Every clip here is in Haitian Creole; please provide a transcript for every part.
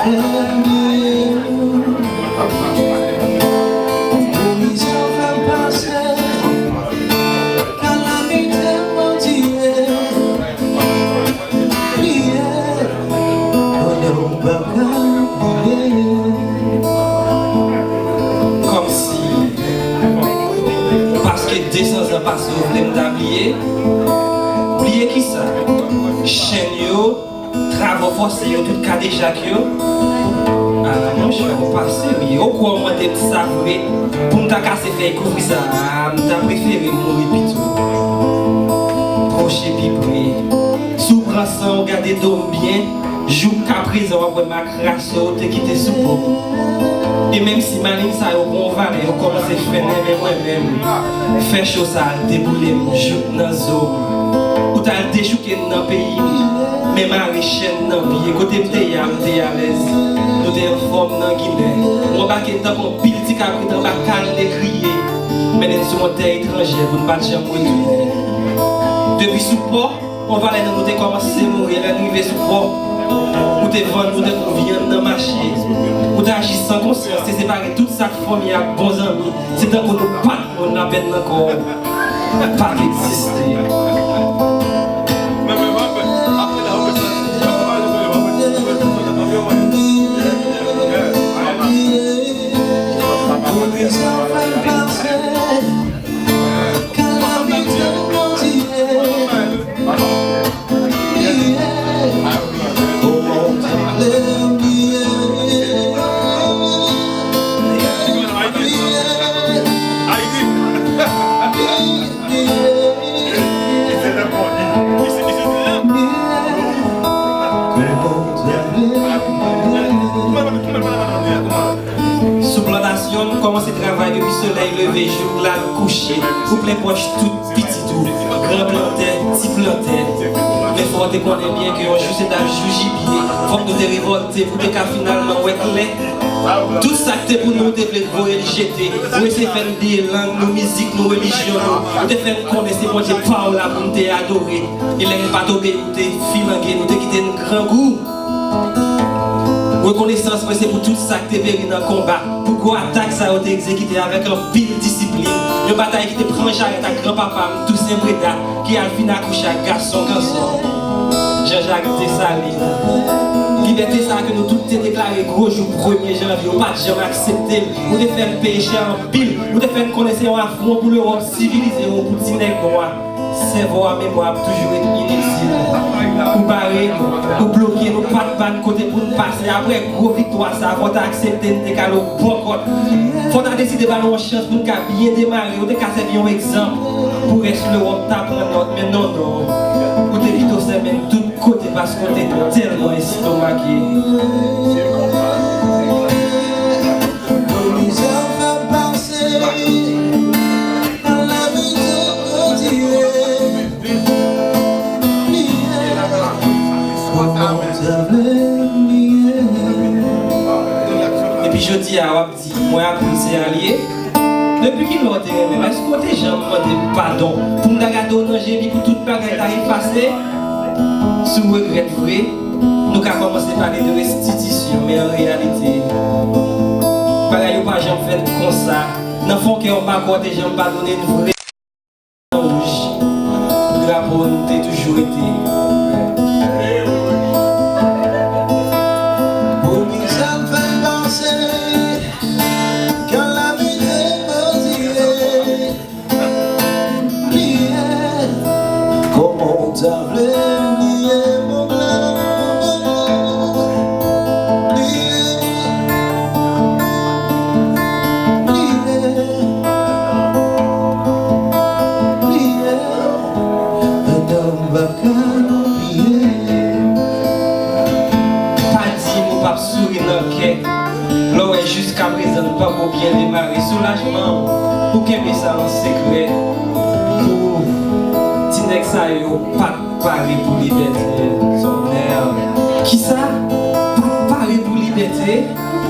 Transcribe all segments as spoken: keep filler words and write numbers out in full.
Kòmsi, paske de san zan pase, yo vle m ta bliye. Bliye kisa? Chenn yo, travo fòse yo, tout kadejak yo. A, monchè, ou pa serye. Ou kwè w mande m sa vre? Pou m ta kase fèy kouvri sa, a, m ta prefere mouri pito. Pwoche pi pre. Si w pran san w, gade do m byen. Joukaprezan, w ap wè makrase w te kite sou po m. E menm si malin sa yo gon valè, yo kòmanse fè nèmen mwen menm. Fè cho sa al deboule m jouk nan zo m. Ou t al dechouke m nan peyi m, men mare chèn nan pye. Kote m te ye a, m te alèz. Nou te anfòm nan Ginen. Ou anbake n tankou yon pil ti kabrit anba kal negriye. Mennen n sou yon tè etranjè pou n pa t janm retounen. Depi sou pò, yon valè nan nou te kòmanse mouri. Lè n rive sou pò, ou te vann nou tankou vyann nan mache. Ou te aji san konsyans, te separe tout sa k fanmi ak bon zanmi. Se tankou nou pa t moun, lapenn nan kò w pa t egziste. Sou plantasyon, nou kòmanse travay depi solèy leve jouk l al kouche. Ou plen pòch tout pitit ou, gran plantè, ti plantè. Men fò w te konnen byen ke yon jou se ta jou jibye. Fòk nou te revòlte pou te ka finalman wè klè. Tout sa k te pou nou, ou te vle voye l jete. Ou eseye fè n bliye lang nou, mizik nou, relijyon nou. Ou te fè n konnen se Bondye pa w la pou n te adore. E lè n pa t obeyi, ou te filange n, ou te kite n grangou. Rekonesans mwen se pou tout sa k te peri nan konba, pou gwo atak sa yo te egzekite avèk anpil disiplin. Yon batay ki te pran jarèt ak granpapa m, Tousen Breda, ki al fin akouche ak gason kanson, Jean Jacques Dessalines. Libète sa a ke nou tout te deklare gwo jou premye janvye, ou pa t janm aksepte l. Ou te fè n peye chè anpil. Ou te fè n konnen se yon afwon pou Lewòp sivilize, yon pou ti nèg nwa. Sèvo a, memwa ap toujou ret initil. Ou bare nou, ou bloke nou, pa t ba n kote pou n pase. Apre gwo viktwa sa a, fò w ta aksepte n te kale w bòkòt. Fò w ta deside ba nou yon chans pou n ka byen demare. Ou te ka sèvi yon egzanp pou rès Lewòp ta pran nòt, men non, non. Ou te pito sèmen n tout kote paske w te tèlman estomake. Epi jodi a, w ap di, mwen aprann se alye. Depi kilè w te renmen m? Èske w te janm mande m padon? Pou m ta gade w nan je li pou tout bagay ta efase? Si w regrèt vre, nou ka kòmanse pale de restitisyon, men an reyalite, bagay yo pa janm fèt konsa. Nan fon kè w, m pa kwè w te janm padone n vre. Wouj, drapo nou te toujou rete. Poukisa m fè m panse kalamite mezire? Bliye, kòman w ta vle bliye, mon glè, mon glè? Bliye, bliye, bliye. Pandan m p ap ka bliye. Pa di m ou p ap souri nan kè. Lè w wè jiskaprezan n poko byen demare, soulajman w, ou kenbe sa an sekrè. Pou ti nèg sa yo pa t pare pou libète. Sonè. Kisa? Pa t pare pou libète?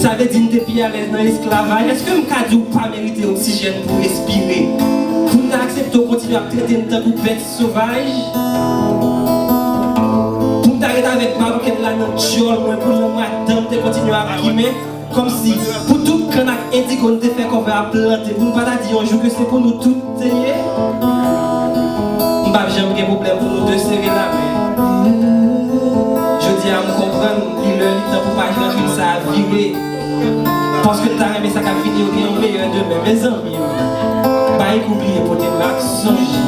Sa vle di n te pi alèz nan esklavaj? Èske m ka di w pa merite oksijèn pou respire? Pou n ta aksepte w kontinye ap trete n tankou bèt sovaj? Pou m ta ret avèk babouket la nan djòl mwen pou lanmou ak dan m te kontinye ap kimen. Kòmsi pou tout kann ak endiko n te fè kòve ap plante, pou n pa ta di yon jou ke se pou nou tout te ye. M p ap janm gen pwoblèm pou nou de sere lamen. Jodi a, m konprann li lè li tan pou paj rankil sa a vire. Paske n ta renmen sa k ap vini yo gen yon meyè demen. Mezanmi, m pa janm bliye pote m ak sonje.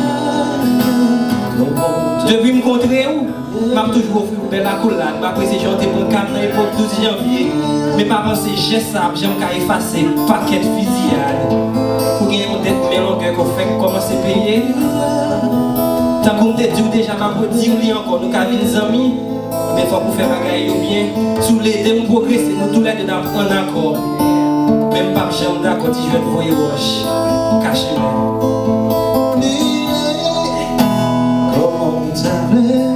Depi m kontre w, m ap toujou ofri w bèl akolad. M apresye jan w te pran ka m nan epòk douz janvye. Men pa panse jès sa ap janm ka efase pakèt fiziyad. Ou gen yon dèt men longè ke w fèk kòmanse peye. Tankou m te di w deja, m ap redi w li ankò, nou ka vin zanmi. Men fòk ou fè bagay yo byen. Si w vle ede m pwogrese, nou toulède n ap ann akò. Men m p ap janm dakò ti jwèt voye wòch kache mwen. Kòman w ta vle ye?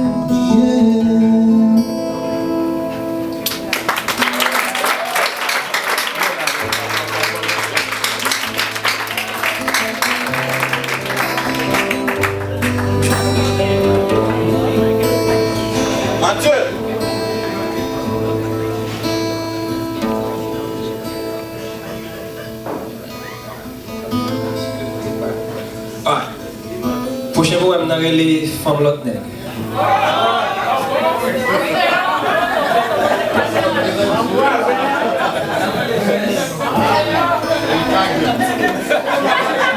Matye! Ah, pwochen powèm nan rele Fanm Lòt Nèg.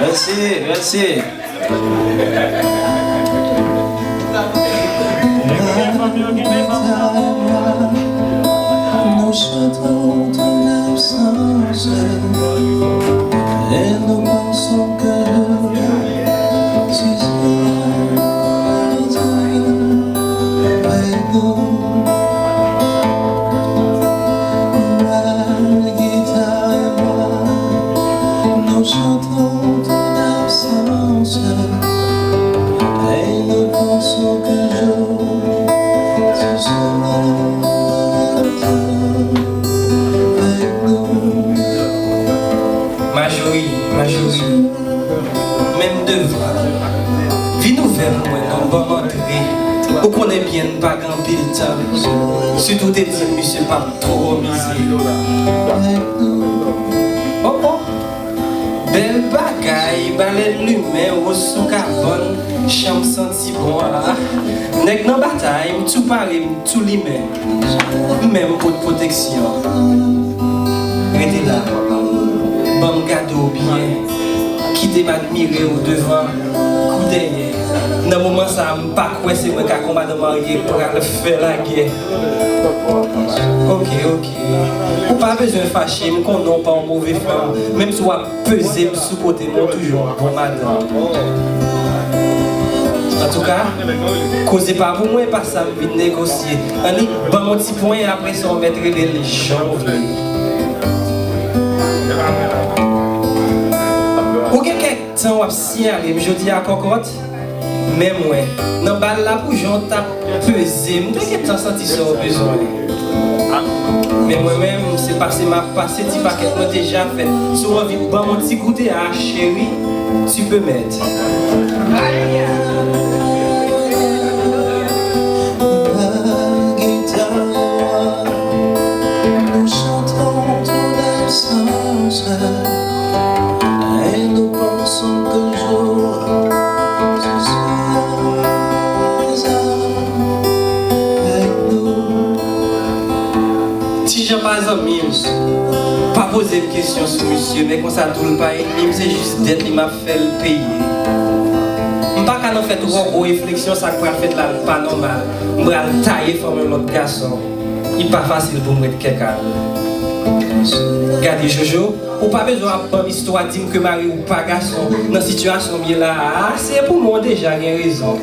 Mèsi, mèsi. Nous chantons ton absence et nous pensons que tu seras avec nous. La guitare et moi, nous chantons ton absence et nous pensons qu'un jour tu seras avec nous. Majori, Majori, men m devan. Vin ouvè pou mwen non, ban m antre. Ou konnen byen n pa gen anpil tan. Sitou w te di m misye p ap twò mize. Oh, oh. Bèl bagay, balèn limen, wòch sou kabann, chanm santi bon a. Nèg nan batay, m tou pare, m tou limen. M menm pot pwoteksyon. Rete la, ban m gade w byen. Kite m admire w devan kou dèyè. Nan moman sa a, m pa kwè se mwen k ak yon madanm marye pral fè lagè. Oke, oke. Ou pa bezwen fache, m konnen w pa yon move fanm. Menm si w ap peze m sou kote m, ou toujou yon bon madanm. Antouka, koze pa pou mwen, e pa sa m vin negosye. Annik ban m yon ti ponyen, apre sa w mèt rele l jan w vle. Ou gen kèk tan w ap siyale m jodi a kòkòt, men mwen, nan bal la pou jan w t ap peze m, m te gentan santi sa w bezwen. Men mwen menm, se pase m ap pase, ti pakèt mwen deja fèt. Si w anvi ban m yon ti goute a, cheri, tu peux mettre. Nous chantons ton absence et nous pensons qu'un jour tu seras avec nous. Ti Jan pa zanmi m, pa poze m kesyon sou misye, men konsa tou l pa ènmi m, se jis dèt li m ap fè l peye. M pa ka nan fè twò gwo refleksyon, sa k pral fèt la l pa nòmal. M pral taye fanm yon lòt gason. Li pa fasil pou m ret kèk al. Gade, Jojo, ou pa bezwen ap ban m istwa, di m ke mari w pa gason. Nan sitiyasyon m ye la a, ase pou mwen w deja gen rezon.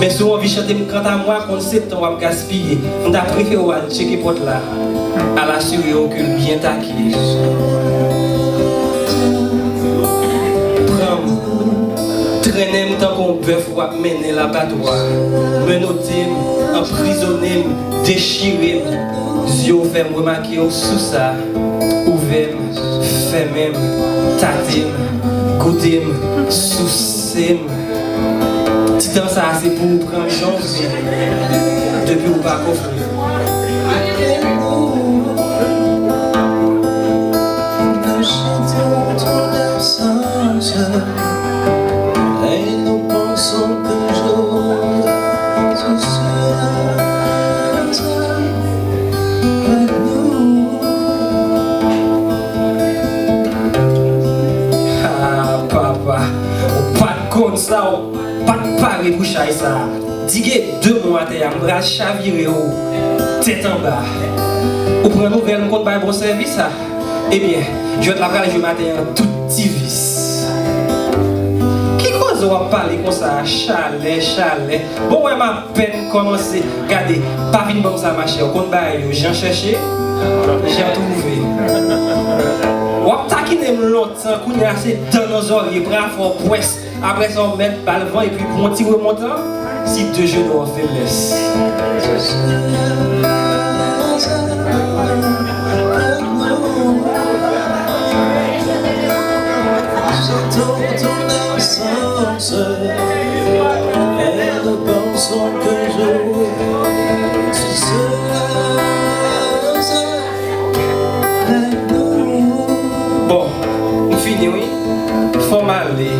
Men si w anvi chante m kanta mwa, konn se tan w ap gaspiye. M ta prefere w al tcheke pòt la. Al asire w ke l byen take. Pran m, trennen m tankou yon bèf w ap mennen l abatwa. Menote m, anprizone m, dechire m. Zye w fè m remake w sou sa. Ouvè m, fèmen m, tate m, goute m, souse m. Ti tan sa a se pou w pran jan w vle. Depi ou pa kofre. Nous chantons ton absence. Et nous pensons toujours, tu seras avec nous. Ah, papa, ou pa t konn sa, ou pa t pare pou chay sa. Dige de mwa atè a, m pral chavire w tèt anba. Ou pran nouvèl, m konn bay bon sèvis a. Ebyen, jwèt la pral jwe maten an tout ti vis. Ki koze w ap pale konsa a, chalè, chalè? Bon, wè m apèn kòmanse. Gade, pa vin ban m sa, machè. Ou konn bagay yo, jan chèche, jan twouve. W ap takinen m lontan, kounye a se dan nan zòrye, pran afè w pwès. Apre sa, w mèt ba l van epi pran yon ti remontan, si de jenou an feblès. Bon, m fini wi. Fò m ale.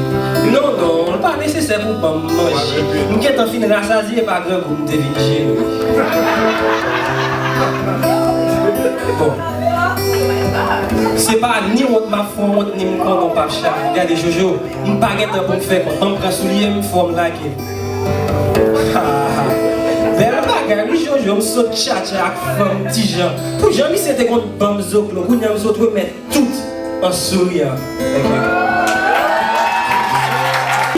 Non, non, l pa nesesè pou ban m manje. M gentan fin rasazye pa grangou m te vin jere. Bon. Se pa ni wont m ap fè w wont, ni m konnen w p ap chak. Gade, Jojo, m pa gen tan pou m fè kont. Ban m pran soulye m, fò m lage. Bèl bagay wi, Jojo, m sot tchatcha ak fanm Tijan. Pou jan misye te konn ban m zoklo, kounye a m sot remèt tout an souriyan. Ok.